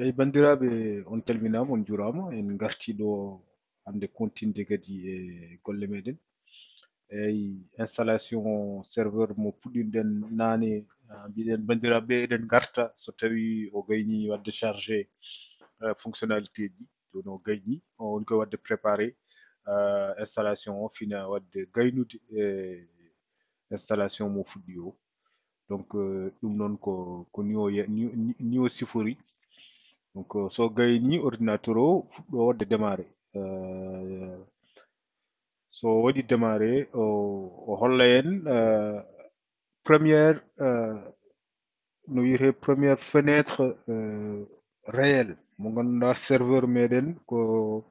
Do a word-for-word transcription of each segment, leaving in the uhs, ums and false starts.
Eyi, banndiraaɓe, on calminaama, on njuuraama. En ngartii ɗo hannde kontinde kadi e golle meɗen. Eyi, installation serveur mo puɗɗinɗen naane, ah, mbiɗen banndiraaɓe eɗen ngarta so tawii o gaynii waɗde chargé, eh, fonctionnalité ji. Jooni o gaynii, o woni koye waɗde préparé, eh, installation o fina waɗde gaynude e installation mo fuɗɗi o. Donc, euh, ɗum noon ko, ko ni o ye-, ni, ni, ni o sifori. Donc, euh, so gayni ordinateur o fuɗɗo waɗde démarré. Euh, so waɗi démarré, o, o holla en, euh, première, euh, no wiyetee première fenêtre, euh, réelle mo ngannduɗaa serveur meɗen ko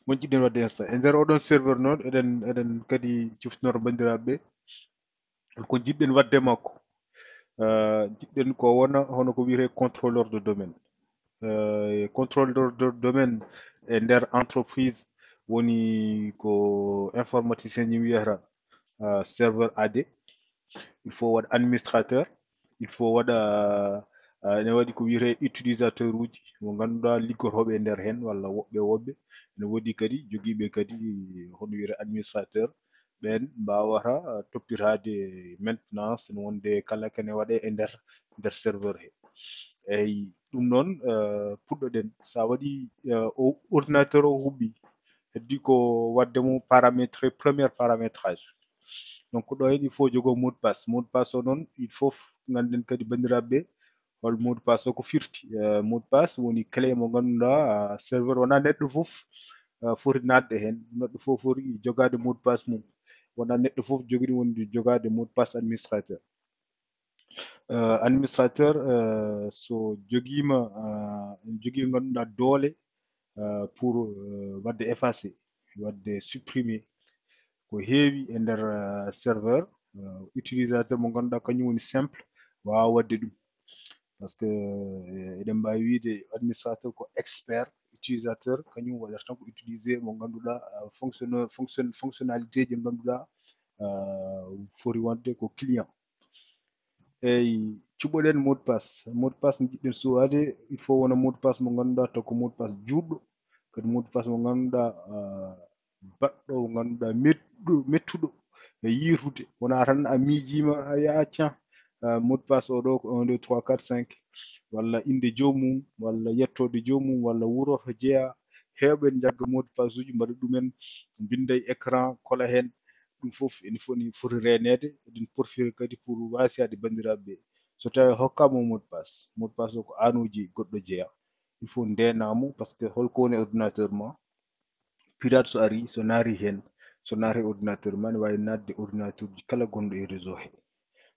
mo jiɗɗen waɗde installé. E nder oɗon serveur noon, eɗen, eɗen kadi ciftinora banndiraaɓe ɓe ko jiɗɗen waɗde makko. Euh, jiɗɗen ko wona hono ko wiyetee contrôleur de domaine. Euh, contrôleur de domaine e nder entreprise woni ko informaticien ji mbiyata, euh, serveur A D. Il faut waɗa administrateur, il faut waɗa, euh, ene waɗi ko wiyetee utilisateur uji mo ngannduɗaa liggotooɓe e nder heen walla woɓɓe woɓɓe. Ene woodi kadi jogiiɓe kadi hono wiyetee administrateur, ɓeen mbaawata, uh, toppitaade maintenance, no wonde kala kene waɗee e nder, nder serveur he. Eyi, ɗum noon, uh, puɗɗoɗen. So a waɗi, uh, o ordinateur o huɓɓi, heddi ko waɗde mo paramétré, premier paramétrage. Donc, ɗo heen, il faut jogo mot de passe. Mot de passe o noon, il faut ngannden kadi banndiraaɓe ɓe, hol mot de passe o ko firti. Eh, mot de passe woni clé mo ngannduɗaa, ah, serveur wonaa neɗɗo fof, ah, foti naatde heen. Neɗɗo fof foti jogaade mot de passe mum. Wonaa neɗɗo fof jogii wonde jogaade mot de passe administrateur. Eh, administrateur, eh, so jogiima, ah, jogii ngannduɗaa doole, ah, pour, eh, waɗde effacer, waɗde supprimer ko heewi e nder, eh, serveur, eh, utilisateur mo ngannduɗaa kañum woni simple, waawa waɗde ɗum. Parce que, eh, eɗen mbaawi wiyde administrateur ko expert, utilisateur kañum waɗata tan ko utiliser mo ngannduɗaa, ah, fonctionne-, fonctionne-, fonctionnalité ji ngannduɗaa, ah, foti wonde ko client. Eyi, cuɓoɗen mot de passe. Mot de passe jiɗɗen suwaade, il faut wona mot de passe mo ngannduɗaa taw ko mot de passe juutɗo, kadi mot de passe mo ngannduɗaa, ah, baɗɗo, mo ngannduɗaa mettuɗo, mettuɗo e yiitude. Wonaa tan a miijiima, a wiya, "Acca, ah, mot de passe o ɗo ko un, deux, trois, quatre, cinq." Walla innde joomum, walla yettoode joomum, walla wuro to jeyaa. Heewɓe njagga mot de passe uji, mbaɗa ɗumen, mbinnda e écran, kola heen. Ɗum fof ene foti, foti reeneede. Eɗen porfira kadi pour waasiyaade banndiraaɓe ɓe. So tawii hokkaama mot de passe, mot de passe o ko aan o jeyi, goɗɗo jeyaa. Il faut ndeenaa mo, parce que holko woni ordinateur ma? Pirate so ari, so naari heen, so naari ordinateur ma, ne waawi naatde ordinateur uji kala gonɗo e réseau he.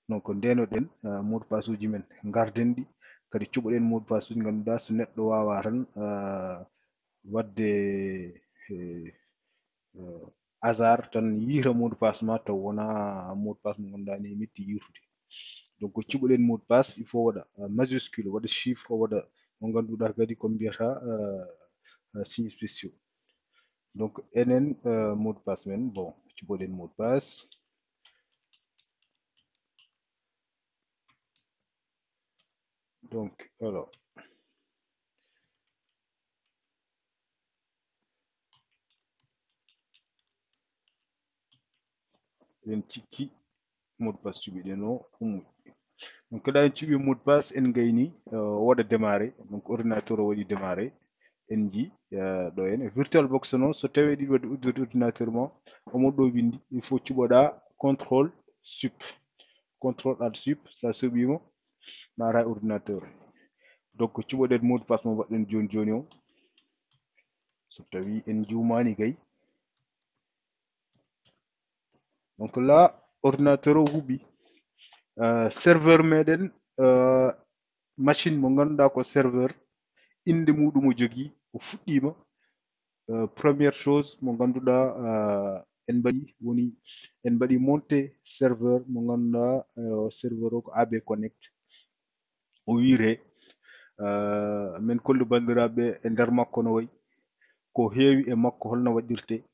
Donc, ndeenoɗen, ah, mot de passe uji men, ngarden ɗi, kadi cuɓoɗen mot de passe uji ngannduɗaa so neɗɗo waawaa tan, ah, waɗde, eh, eh, hasard tan yiita mot de passe ma taw wonaa mot de passe mo ngannduɗaa ne metti yiitude. Donc, cuɓoɗen mot de passe, il faut waɗa, ah, majuscule, waɗa chiffre, waɗa mo ngannduɗaa kadi ko mbiyata, ah, ah, signe spéciaux. Donc, enen, euh, mot de passe men, bon, cuɓoɗen mot de passe. Donc, alors, en cikki mot de passe cuɓiɗen o, ɗum moƴƴi. Donc, kadi en cuɓi mot de passe, en gayni, euh, o waɗa démarrer. Donc, ordinateur o waɗi démarrer. En njii, euh, ɗo heen. VirtualBox noon, so tawii ɗiɗi waɗi uddude ordinateur ma, omo ɗo winndi, il faut cuɓoɗa contrôle sup. Contrôle alt sup, so a suɓiima, naata e ordinateur. Donc, cuɓoɗen mot de passe mo mbaɗɗen jooni jooni o. So tawii en njuumaani kay. Donc là, ordinateur o huɓi. Euh, serveur meɗen, euh, machine mo ngannduɗaa ko serveur, innde muɗum o jogii, o fuɗɗiima. Euh, première chose mo ngannduɗaa, euh, en mbaɗi woni en mbaɗi monté serveur mo ngannduɗaa, euh, serveur o ko A B Connect. O wiire, euh, min kollu banndiraaɓe e nder makko no wayi. Ko heewi e makko, holno waɗirte,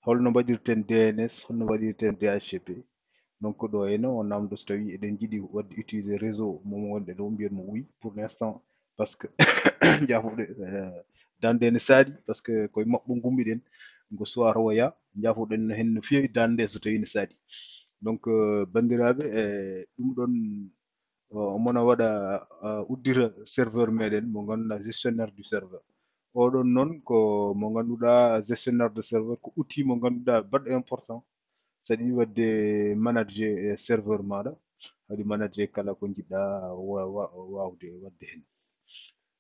holno mbaɗirten D N S, holno mbaɗirten D H C P. Donc, ɗo henne o namdo so tawii eɗen njiɗi waɗde utiliser réseau mo wonɗen ɗo, mbiyen mo oui. Pour l'instant, Parce que jaafuɗe, eh, dande ne saaɗi, parce que koye maɓɓo ngummiɗen, ngo suwata woya, jaafuɗen no hen no feewi dande so tawi ne saaɗi. Donc, eh, banndiraaɓe, eh, ɗum ɗon, o, omona waɗa, eh, uddita serveur meɗen mo ngannduɗaa gestionnaire du serveur. Oɗon noon ko mo ngannduɗaa gestionnaire de serveur ko outil mo ngannduɗaa baɗɗo important. Saɗi waɗde manager, eh, serveur maɗa, waɗi manager kala ko njiɗɗa wa-, wa-, wawde waɗde hen.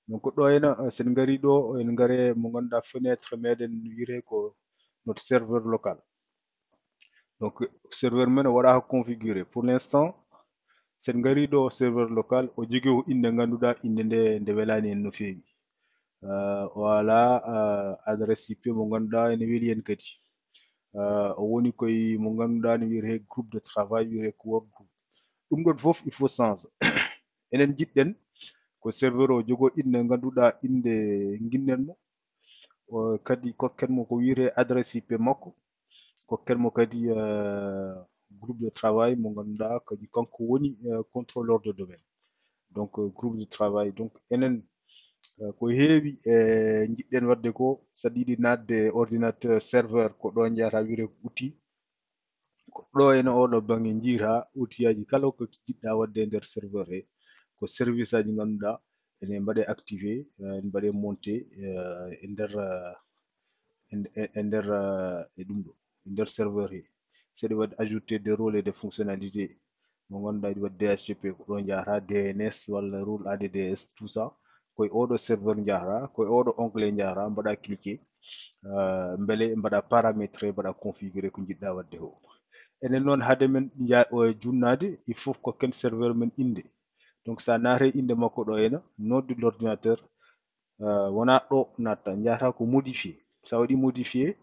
Donc ɗo ena, eh, sen ngari ɗo, en ngare mo ngannduɗaa fenêtre meɗen wiyete ko notre serveur local. Donc serveur men o waɗa configuré. Pour l'instant, sen ngari ɗo serveur local, o jogi o innde ngannduɗaa innde nde, nde welani en no feewi. Eh, o ala, eh, adresse I P mo ngannduɗaa ene weli en kadi. Eh, o woni koye mo ngannduɗaa ne wiyete groupe de travail, wiyete ko work group. Ɗum ɗon fof, il faut change. Enen njiɗɗen ko serveur o jogo innde ngannduɗaa innde nginnen mo. O kadi kokken mo ko wiyete adresse I P makko. Kokken mo kadi, eh, groupe de travail mo ngannduɗaa kadi kanko woni, eh, contrôleur de domaine. Donc, eh, groupe de travail. Donc, enen, eh, ko heewi, eh, njiɗɗen waɗde ko, saɗa yiɗi naatde ordinateur serveur, ko ɗo njahata wiyete ko outil. Ko ɗo ene oɗo bannge njiyta outillage kala ko njiɗɗa waɗde e nder serveur he. Ko service aji ngannduɗaa ene mbaɗe activé, eh, ene mbaɗe monté, eh, e nder, eh, e nder, eh, e ɗum ɗo, e nder serveur he. Saɗa waɗi ajouter des rôles et des fonctionnalités. Mo ngannduɗaa iɗi waɗi D H C P ko ɗo njahata, D N S walla rôle A D D S, tout ça. Koye oɗo serveur njahata, koye oɗo onglet njahata, mbaɗa cliquer, eh, mbele mbaɗa paramétrer, mbaɗa configurer ko njiɗɗa waɗde ko. Enen noon, hade men nja-, o junnaade, il faut kokken serveur men innde. Donc, sa naate innde makko ɗo ena, nom de l'ordinateur, eh, wona ɗo natta, njahata ko modifier. Sa waɗi modifier,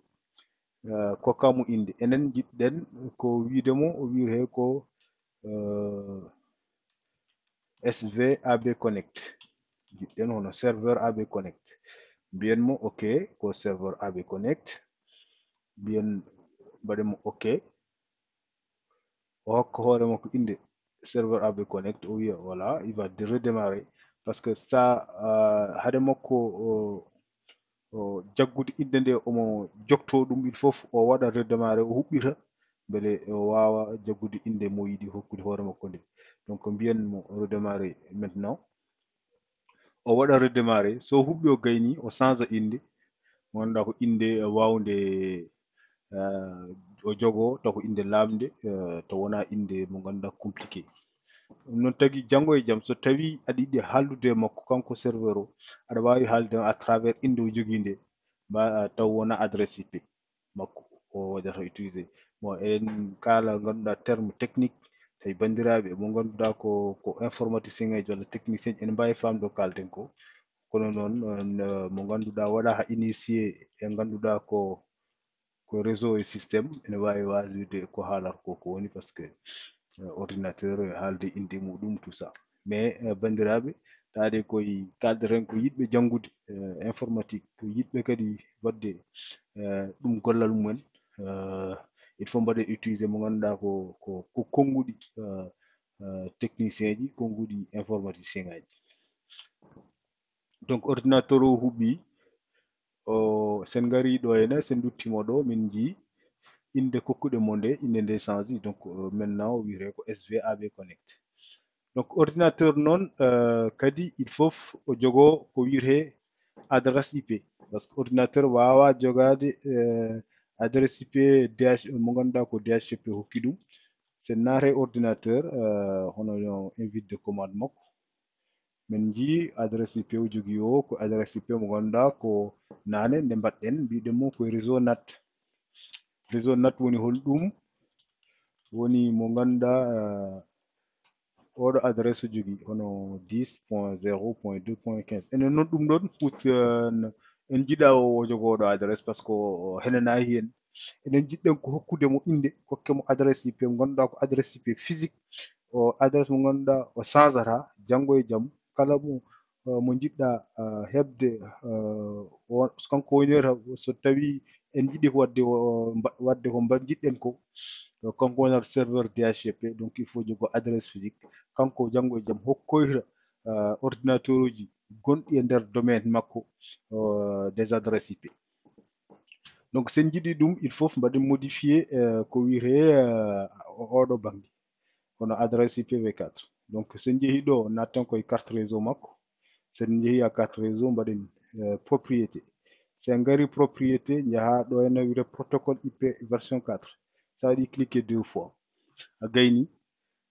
eh, kokka mo innde. Enen njiɗɗen ko wiide mo, o wiyete ko, eh, S V A B Connect. Njiɗɗen hono serveur A B Connect. Mbiyen mo, OK, ko serveur A B Connect. Mbiyen, mbaɗen mo OK. O hokka hoore makko innde serveur A B Connect, o wiya, voilà, il va de-, redémarrer. Parce que sa, euh, hade makko, o, o jaggude innde nde, omo jokto ɗum, il faut o waɗa redémarrer, o huɓɓita, mbele o waawa jaggude innde mo yiɗi hokkude hoore makko nde. Donc, mbiyen mo redémarrer maintenant. O waɗa redémarrer, so huɓɓi o gayni, o change innde. Mo ngannduɗaa ko innde waawnde, eh, o jogo, taw ko innde laamnde, eh, taw wona innde mo ngannduɗaa compliqué. Ɗum noon tagi janngo e jam, so tawi aɗa yiɗi haaldude e makko, kanko serveur o, aɗa waawi haalde à travers innde o jogii nde, mba-, taw wona adresse I P makko o waɗata utilisé. Bon, en kaala ngannduɗaa terme technique, tawi banndiraaɓe mo ngannduɗaa ko, ko informaticien eji walla technicien ji, ene mbaawi faamde ko kaalten ko. Kono noon, on, eh, mo ngannduɗaa waɗa ha initié e ngannduɗaa ko, ko réseau et système, ene waawi waasde ko haalata ko, ko woni, parce que, eh, ordinateur, eh, haalde innde muɗum, tout ça. Mais, eh, banndiraaɓe, taade koye kaaldaten ko yiɗɓe janngude, eh, informatique, ko yiɗɓe kadi waɗde, eh, ɗum gollal mumen, eh, il faut mbaɗe utiliser mo ngannduɗaa ko, ko, ko konnguɗi, eh, eh, technicien ji, konnguɗi informaticien ngaji. Donc, ordinateur o huɓɓi, o, sen ngari ɗo henne, sen nduttimo ɗo, min njii innde kokkuɗe mo nde, innde nde change. Donc, euh, maintenant, o wiyete ko S V A B Connect. Donc, ordinateur noon, euh, kadi, il faut o jogo ko wiyete adresse I P. Parce que ordinateur waawa jogaade, euh, adresse I P D H, mo ngannduɗaa ko D H C P hokki ɗum. Sen naate ordinateur, euh, hono invite de commande makko. Min njii adresse I P o jogii o, ko adresse I P mo ngannduɗaa ko naane nde mbaɗɗen, mbiɗen mo ko réseau nat. Réseau nat woni hol ɗum? Woni mo ngannduɗaa, eh, oɗo adresse o jogii, hono dix point zéro point deux point quinze. Enen noon ɗum ɗon, ut, eh, en njiɗa o, o jogo oɗo adresse, parce que o, o henanaayi heen. Enen njiɗɗen ko hokkude mo innde, kokke mo adresse I P, mo ngannduɗaa ko adresse I P physique. O adresse mo ngannduɗaa o changeata janngo e jam. Kala mo, eh, mo njiɗɗa, eh, heɓde, eh, o, so kanko woni reta, so tawi en njiɗi ko waɗde o, mba-, waɗde ko mba-, njiɗɗen ko, eh, kanko wonata serveur D H C P, donc il faut jogo adresse physique. Kanko janngo e jam hokkoyta, eh, ordinateur uji gonɗi e nder domaine makko, euh, des adresses I P. Donc, sen jiɗi ɗum, il faut mbaɗen modifier, euh, ko wiyetee, euh, o-, oɗo bangge, hono adresse I P V quatre. Donc, sen jehi ɗo, natten koye carte réseau makko. Sen jehi à carte réseau, mbaɗen, euh, propriété. Sen ngari propriété, njaha ɗo ene wiyetee protocole I P version quatre. Sa waɗi cliquer deux fois. A gayni,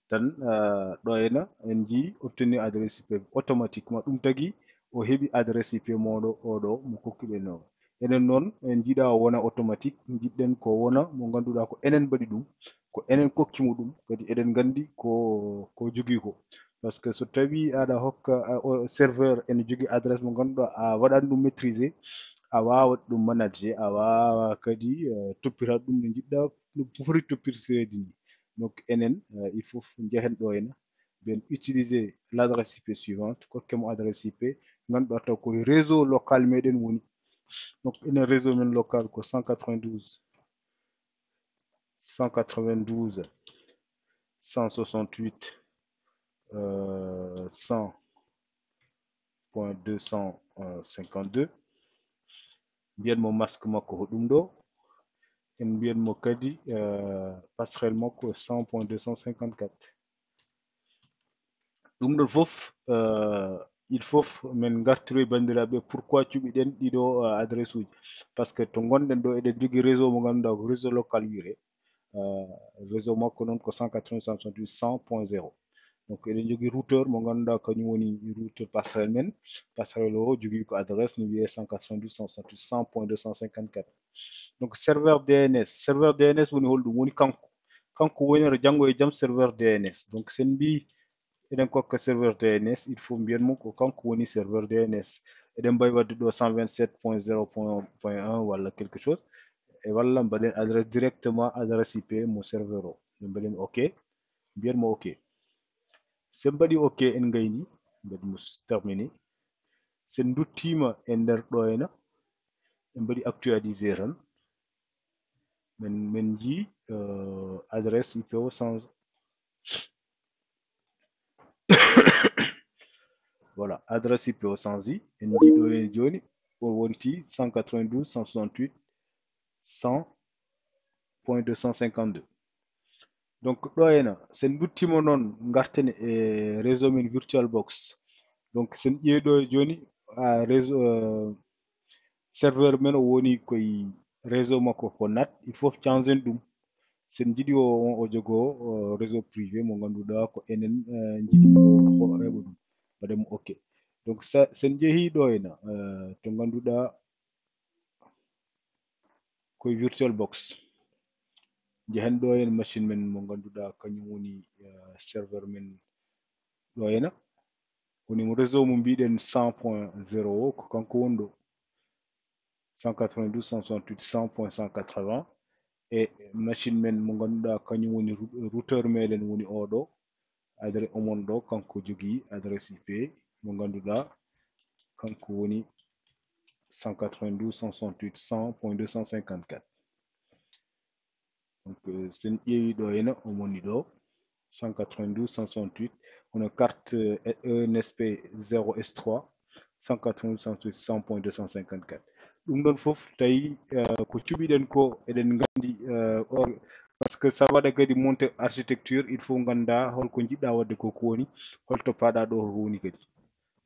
tan, euh, ɗo ene, en jii obtenir adresse I P automatiquement. Ɗum tagi o heɓi adresse I P mooɗo oɗo mo kokkuɗen o. Enen noon, en jiɗa o wona automatique, jiɗɗen ko wona mo ngannduɗaa ko enen mbaɗi ɗum, ko enen kokki mo ɗum, kadi eɗen nganndi ko, ko jogii ko. Par ce que so tawii aɗa hokka, a, o serveur ene jogii adresse mo ngannduɗaa a waɗan ɗum maîtriser, a waawat ɗum manager, a waawa kadi, euh, toppita ɗum no njiɗɗaa, no foti toppitireede ni. Donc, enen, euh, il faut njehen ɗo ene, mbiyen utiliser l'adresse I P suivante, kokke mo adresse I P, ngannduɗaa taw ko réseau local meɗen woni. Donc, enen réseau men local ko cent quatre-vingt-douze, cent quatre-vingt-douze, cent soixante-huit, euh, cent point deux cent cinquante-deux. Mbiyen mo masque makko ko ɗum ɗo. En mbiyen mo kadi, euh, passerelle makko cent point deux cent cinquante-quatre. Ɗum ɗon fof, euh, il faut men ngartiroy banndiraaɓe pourquoi cuɓiɗen ɗiɗo, euh, adresse uji. Par ce que to ngonɗen ɗo eɗen jogii réseau mo ngannduɗaa ko réseau local wiyetee. Euh, réseau makko noon ko cent quatre-vingt-dix, cent soixante-huit, cent point zéro. Donc, eɗen jogii routeur mo ngannduɗaa kañum woni routeur passerelle men. Passerelle o jogii ko adresse no wiyee cent quatre-vingt-dix, cent soixante-huit, cent point deux cent cinquante-quatre. Donc, serveur D N S. Serveur D N S woni holɗum? Woni kanko. Kanko wonata janngo e jam serveur D N S. Donc, sen mbi eɗen kokka serveur D N S, il faut mbiyen mo ko kanko woni serveur D N S. Eɗen mbawi waɗde ɗo cent vingt-sept point zéro point un walla quelque chose. E walla mbaɗen adresse directement, adresse I P mo serveur o. Ɓe mbaɗen OK. Mbiyen mo OK. Sen mbaɗi OK, en ngayni, mbaɗi mo terminé. Sen nduttiima e nder ɗo ena, en mbaɗi actualiser tan. Men, men njii, euh, adresse I P o change. Voilà, adresse I P o change. En njii ɗo ene jooni, o wonti cent quatre-vingt-douze, cent soixante-huit, cent point deux cent cinquante-deux. Donc, ɗo ena, sen nduttiima noon, ngarten e réseau men VirtualBox. Donc, sen ƴeewi ɗo e jooni, a, réseau, euh, serveur men o woni koye réseau makko ko NAT, il faut changen ɗum. Sen njiɗi o, o jogo, o réseau privé mo ngannduɗaa ko enen, eh, njiɗi o, o heɓa ɗum. Mbaɗen mo OK. Donc, sa, sen njehii ɗo ena, eh, to ngannduɗaa koye VirtualBox. Njehen ɗo en machine men mo ngannduɗaa kañum woni, eh, serveur men ɗo ena. Woni mo réseau mo mbiɗen cent point zéro o, ko kanko woni ɗo. Cent quatre-vingt-douze, cent soixante-huit, cent point cent quatre-vingts. E machine men mo ngannduɗaa kañum woni rou-, routeur meɗen woni oɗo. Adre-, omon ɗo, kanko jogii adresse I P mo ngannduɗaa, kanko woni cent quatre-vingt-douze, cent soixante-huit, cent point deux cent cinquante-quatre. Donc, euh, sen ƴeewi ɗo ena, omoni ɗo, cent quatre-vingt-douze, cent soixante-huit, hono carte, euh, E N S P zéro S trois, cent quatre-vingt-douze, cent soixante-huit, cent point deux cent cinquante-quatre. Ɗum ɗon fof tawi, euh, ko cuɓiɗen ko eɗen nganndi, euh, or, parce que sa waɗa kadi monter architecture, il faut ngannda holko njiɗɗa waɗde ko, ko woni, holto paɗa ɗo ko woni kadi.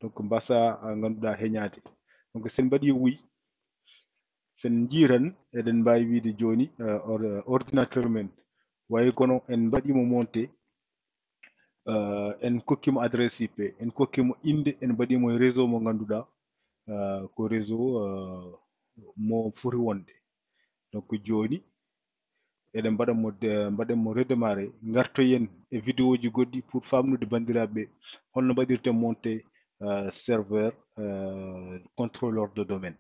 Donc, mbasa, a, ngannduɗa heñaade. Donc, sen mbaɗi oui, sen njiiran, eɗen mbaawi wiide jooni, euh, or-, ordinateur men, wayi kono en mbaɗiimo monter, euh, en kokkiimo adresse I P, en kokkiimo innde, en mbaɗiimo e réseau mo ngannduɗaa, euh, ko réseau, euh, mo foti wonde. Donc, jooni, eɗen mbaɗa mo de-, mbaɗen mo redémarrer. Ngartoyen e vidéoji goɗɗi pour faamnude banndiraaɓe ɓe holno mbaɗirten monter, euh, serveur, euh, contrôleur de domaine.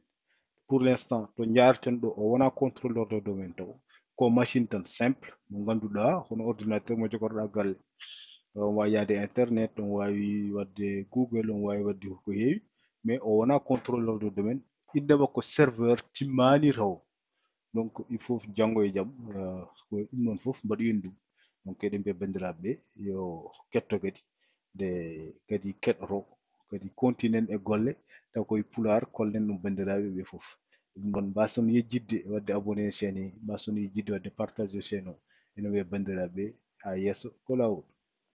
Pour l'instant, to njaarten ɗo, o wonaa contrôleur de domaine taw. Ko machine tan simple, mo ngannduɗaa, hono ordinateur mo jogorɗaa galle. On waawi yahde internet, on waawi waɗde Google, on waawi waɗde ko heewi, mais o wonaa contrôleur de domaine. Innde makko serveur timmaani taw. Donc, il faut janngo e jam, euh, ko ɗum ɗon fof mbaɗoyen ɗum. Donc, eɗen mbiya banndiraaɓe ɓe yo ketto kadi, nde kadi keɗoto, Kadi continuen e golle, taw koye Pulaar, kollen ɗum banndiraaɓe ɓe fof. Ɗum noon, mbaason yejjitde waɗde abonné e chaîne he, mbaason yejjitde waɗde partage e chaîne o. Ene wiyee banndiraaɓe, haa yeeso ko laawol.